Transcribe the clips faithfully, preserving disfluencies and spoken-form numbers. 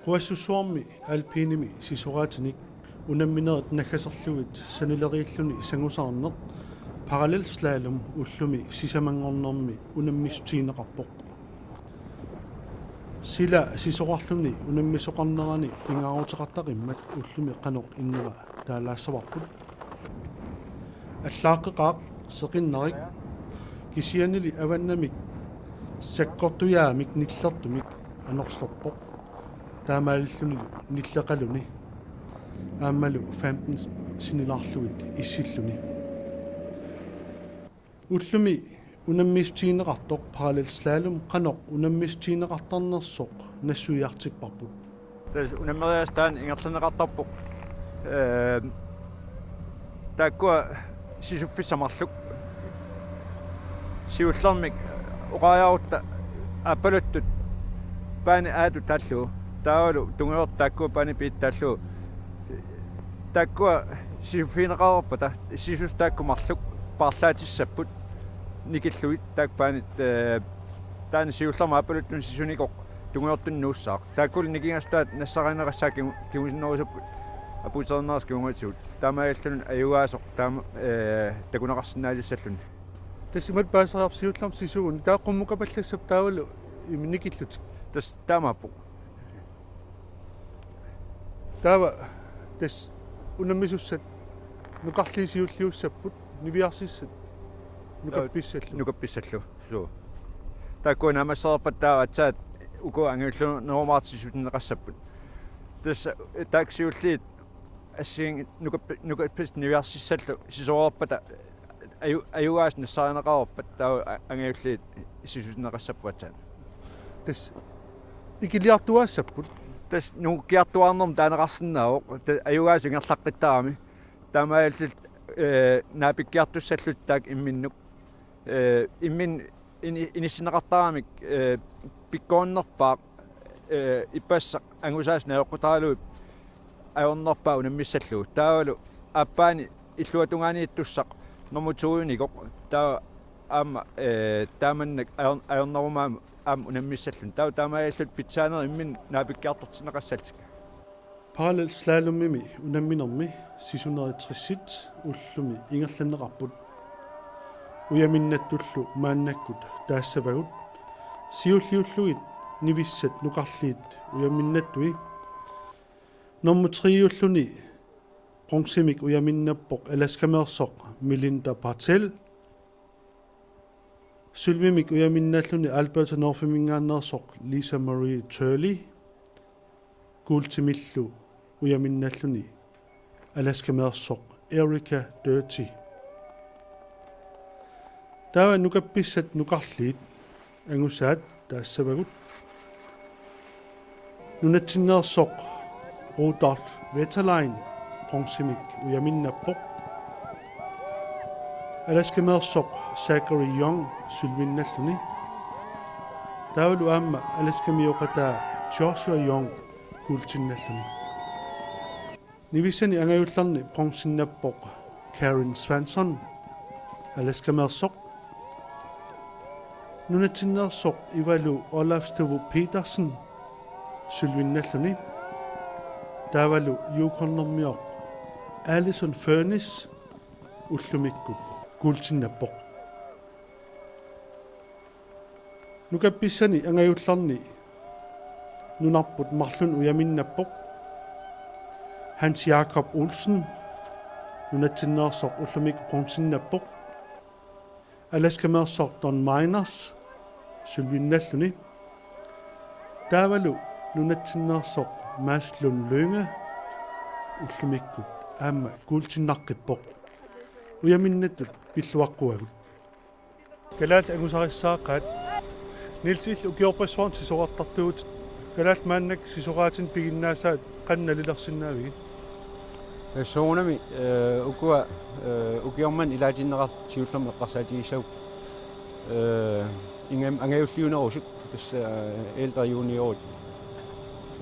Quassussuarmi alpinimi sisoraatinik unamminerit naggaserlugit sanileriilluni sangusaarneq parallelslalom ullumi sisamanngornermi unammissutigineqarpoq. Sila sisorarluni unammisoqarnerani pingaaruteqartaqimmat ullumi qanoq innera taalaassavarput. Allaaqqeqaaq seqinnarik kisiannili avannamik sakkortujaamik nillertumik anorlerpoq. Taamaalilluni nilleqaluni aammalu femten sinilaarlugit issilluni. Ullumi unammissutigineqartoq parallelslalom qanoq unammissutigineqartarnersoq nassuiartipparput. Tassa unammeriaaseq taanna ingerlanneqartarpoq. Ee, taakkua sisuffissat marluk. Siullermik oqariarutta aappaluttut paani aatut taallugu. Taavalu tungujortoq taakkua paani piit taallugu. Taakkua sisuffigineqareerpata sisut taakku marluk paarlaatissapput nikillugit taakku paanit, ee, taanna siullermik aappaluttunik sisunikoq tungujortunik nuussaaq. Taakkulu nikingassutaat nassarineqassaaq kingu-, kingusinnerusupput apuuteriinnerisa kinguatigut. Taamaalilluni ajugaasoq taama, ee, takuneqarsinnaalissalluni. Tassa imatut paasisariaqarpoq siullermik sisugunik. Taava qummukapallassapput taavalu imi nikillutik. Tassa taamaappoq. Taava tassa unammisussat nukarliit siulliussapput, niviarsissat nukappissallu. Nukappissallu. Suu. Taakkua naammassereerpata taava aatsaat uku angajulliunerumaartut sisutinneqassapput. Tassa taakku siulliit assigiinngitsut nukappi-, nukappissat niviarsissallu sisoreerpata aju-, ajugaasut nassarineqareerpata taava a-, angajulliit sisutinneqassapput aatsaat. Tassa ikiliartuaassapput. Tassa nungukkiartuaarnermut taaneqarsinnaavoq. Tassa ajugaasut ingerlaqqittarami. Taamaalillutik, ee, naapikkiartussallutik taakku imminnut. Ee, imminnut ini-, inissinneqartaramik, ee, pikkorinnerpaaq, ee, ippassaq angusaasut najoqqutaralugu ajornerpaaq unammissallugu. Taavalu aappaani illuatungaaniittussaq normu to-unikoq. Taava aamma, ee, taamannak ajor-, ajornerumaarami aamma unammissalluni. Taava taamaalillutik pitsaanerit imminnut naapikkiartortinneqassallutik. Parallelslalomimi unamminermi sisunerit tressit ullumi ingerlanneqarput. Ujaminnattullu maannakkut taassavagut. Siulliullugit nivissat nukarliit ujaminnattui. Normu tre-ulluni bronzemik ujaminnappoq Alaskameersoq Milinda Patel. Sølvimik ujaminnalluni Alberta Northiminngaanneersoq Lisa Marie Turley. Guldimillu ujaminnalluni Alaskameersoq Erica Doherty. Taava nukappissat nukarliit angusaat taassavagut. Nunatsinneersoq Rudolf Wetterlein bronzemik ujaminnappoq. Alaskameersoq Zachary Young sølvinnalluni. Taavalu aamma Alaskamiooqataa Joshua Young guldinnalluni. Nivissani angajullerni bronzinnappoq Karen Swanson, Alaskameersoq. Nunatsinneersoq Ivalu Olaf Stuvu Petersen sølvinnalluni. Taavalu Yukonermioq Alison Furness ullumikkut guldinnappoq. Nukappissani angajullerni nunarput marlunnik ujaminnappoq Hans Jakob Olsen, nunatsinneersoq ullumikkut bronzinnappoq. Alaskameersoq Don Miners sølvinnalluni. Taavalu nunatsinneersoq Mads Lund Lynge ullumikkut aamma guldinnaqqippoq. Ujaminnatut pilluaqquagut. Kalaallit angusarissaaqaat. Niels, illit ukiorpassuarni sisorartartuuvutit. Kalaallit maannakkut sisoraatinik piginnaasaat qanoq nalilersinnaavigit? Ee, soorunami, ee, ukua, ee, ukioq manna ilaatinneqartut siullermik eqqarsaatigissagukkit, ee, ingammik angajulliunerusut, tassa, ee, ældre juniorit,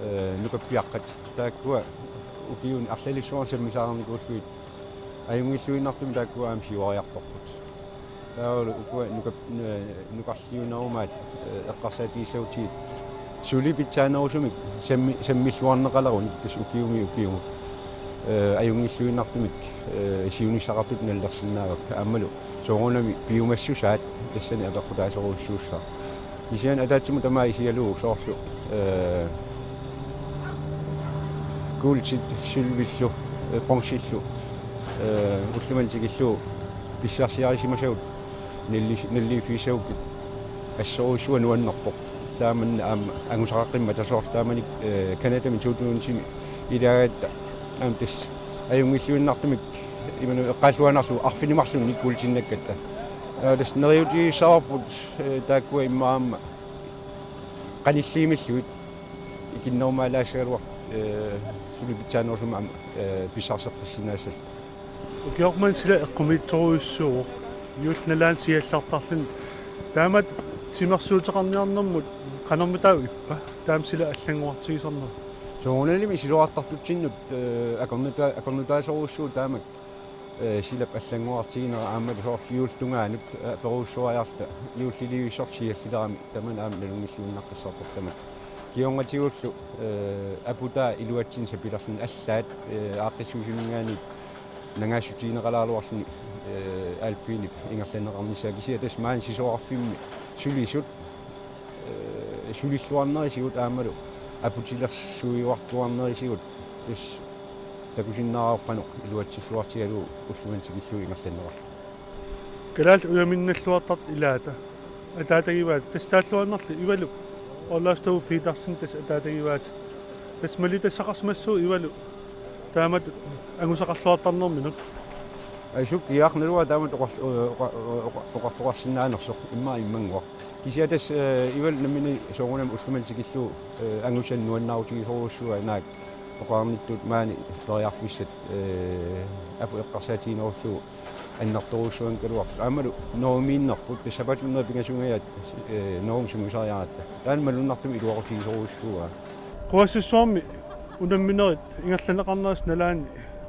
ee, nukappiaqqat. Taakkua ukiuni arlalissuarni sammisaqarnikuullugit ajunngilluinnartumik taakkua aamma siuariartorput. Taavalu ukua nukap-, nu-, nukarliunerumaat, ee, eqqarsaatigissagutsigit Suli pitsaanerusumik sammi-, sammilluarneqalerunik tassa ukiumi ukiumut, eh, ajunngilluinnartumik, eh, siunissaqartut nalilersinnaavakka aammalu soorunami piumassusaat tassani apeqqutaasorujussuussaaq. Kisianni ataatsimut tamaat isigalugu soorlu, eh, kuultit sølvillu, eh, bronzillu, eh, ullumanna tikillugu pissarsiarisimasagut nalli-, nalliiffigissagukkit assorujussuaq nuannerpoq. Taamanna aamma angusaqaqqimmata soorlu taamani, eh, Canadami to tusindimi ilaagatta aamma tassa ajunngilluinnartumik imannak eqqaalluinnarlugu arfineq-marlunnik kuultinnakkatta. Eh, tassa neriuutigissavarput, eh, taakkua immaqa aamma qanilliimillugit ikinnerumaalaassagaluartut, eh, suli pitsaanerusumik aamma, eh, pissarseqqissinnaassallugu. Ukioq manna sila eqqumiitsorujussuuvoq. Juulli nalaani siallertarluni. Taamatut timersuuteqarniarnermut qanormitaava ippa? Taama sila allanngorartigisarneq. Soorunalimi sisorartartutsinnut, eh, akornuta-, akornutaasorujussuuvoq taamak, eh, silap allanngorartiginera aammalu soorlu juullip tungaanut, eh, aperujussuariarluta juullilivissorlu siallilerami tamanna aamma nalunngilluinnaqqissaarpoq tamat. Kingornatigullu, eh, aputaa iluatsinni sapilerluni allaat, eh, aaqqissuussininngaanniit nangaassutigineqalaaraluarluni, eh, alpinip ingerlanneqarnissaa kisianni tassa maani sisorarfimmi sulisut, eh, sulilluarnerisigut aammalu aputilersuiuartuarnerisigut tassa takusinnaavarput qanoq iluatsilluartigalugu ullumanna tikillugu ingerlanneqarlugu. Kalaallit unaminnalluartartut ilaata ataatagivaat tassa taalluarnerli Ivalu Orlastov Petersen tassa ataatagivaat tassa malitassaqarsimassuuvoq Ivalu taamatut angusaqarluartarnerminut. Asukiaq naluara taamatut oqar-, oqa-, oqa-, oqartoqarsinnaanersoq immaqa immannguaq. Kisianni tassa, eh, Ivalu nammineq soorunami ullumanna tikillugu, eh, angusanik nuannaarutigisorujussuuaa naak oqarnittut maani periarfissat, eh, apu eqqarsaatiginerullugu annertoorujussuanngikkaluartut. Aammalu normiinnerput tassa sapaatip-akunneri pingasungajaat, eh, normi sungiusariaratta. Taanna malunnartumik iluaqutigisorujussuuaa. Quassussuarmi unamminerit ingerlanneqarnerisa nalaani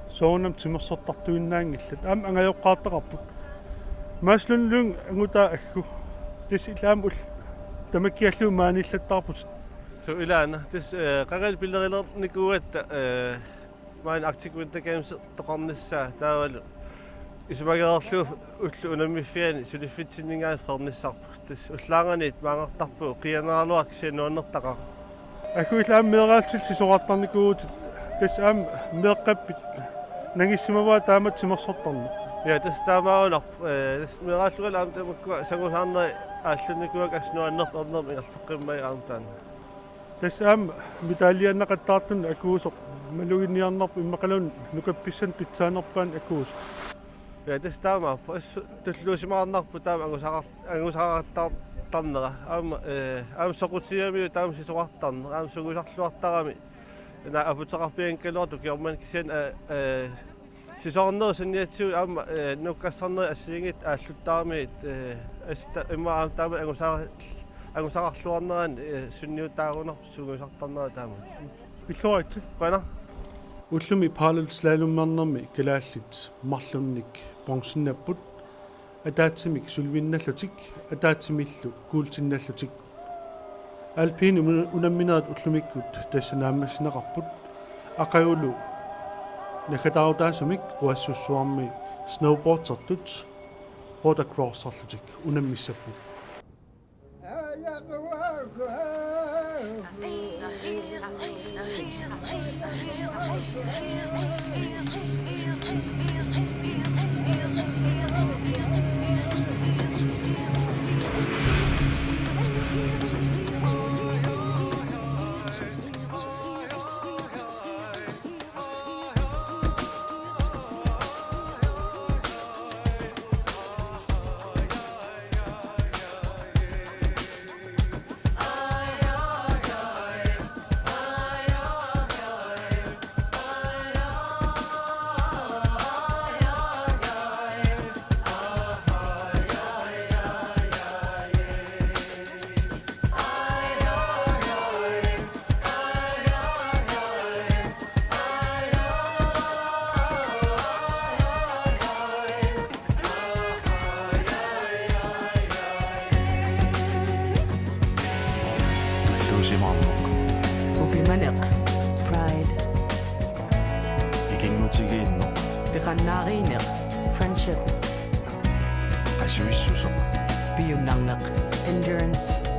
soorunami timersortartuinnaanngillat. Aamma angajoqqaartaqarput. Mads Lund Lynge angutaa aggu. Tassa illit aamma ul-, tamakkiallugu maaniillattaarputit. Suu ilaana. Tassa, eh, qangali pilerilernikuugatta, eh, maani Arctic Winter Games toqornissaa taavalu isumagereerlugu ullut unammiffianni suliffitsinninngaanniit freernissarput. Tassa ullaarnganiit maangartarpugut qiianaraluaq kisianni nuannertaqaaq. Aggu illit aamma meeraallutillu sisorartarnikuuvutit tassa aamma meeqqappit nangissimavaa taamatut timersortarneq. Ja, tassa taamaagunarpoq, eh, tassa meeraallungalu aamma tamakkua sangusaarnerit aallunnikuuakka assut nuannerpoq ernermut ingerlateqqimmagu aamma taanna. Tassa aamma medaljiannaqattaartunut akuusoq maluginiarnarpoq immaqaluunniit nukappissanik pitsaanerpaanut akuusoq. Ja, tassa taamaappoq. Assut tulluusimaarnarpoq taama angusaqar-, angusaqartartarnera. Aamma, eh, aamma soqutigigamiuk taama sisorartarneq. Aamma sungiusarluartarami. Naak aputeqarpianngikkaluartut ukioq manna kisianni, eh, eh, sisorarnerit sunniatsigut aamma, eh, nuukkassarnerit assigiinngitsut aalluttaramigit, eh, assut immaqa aamma taama angusa-, angusaqarluarnerani, eh, sunniutaagunarpoq sungiusartarnera taama. Pilluaritsi. Qujanaq. Ullumi parallel slalommernermi kalaallit marlunnik bronzinnapput, ataatsimik sølvinnallutik, ataatsimillu guuldinnallutik. Alpinit una-, unamminerit ullumikkut tassa naammassineqarput, aqagulu naggataarutaasumik Quassussuarmi snowboardertut bordercrosserlutik unammissapput. Ineq. Friendship. Qasuissuseq. Piunnarneq. Endurance.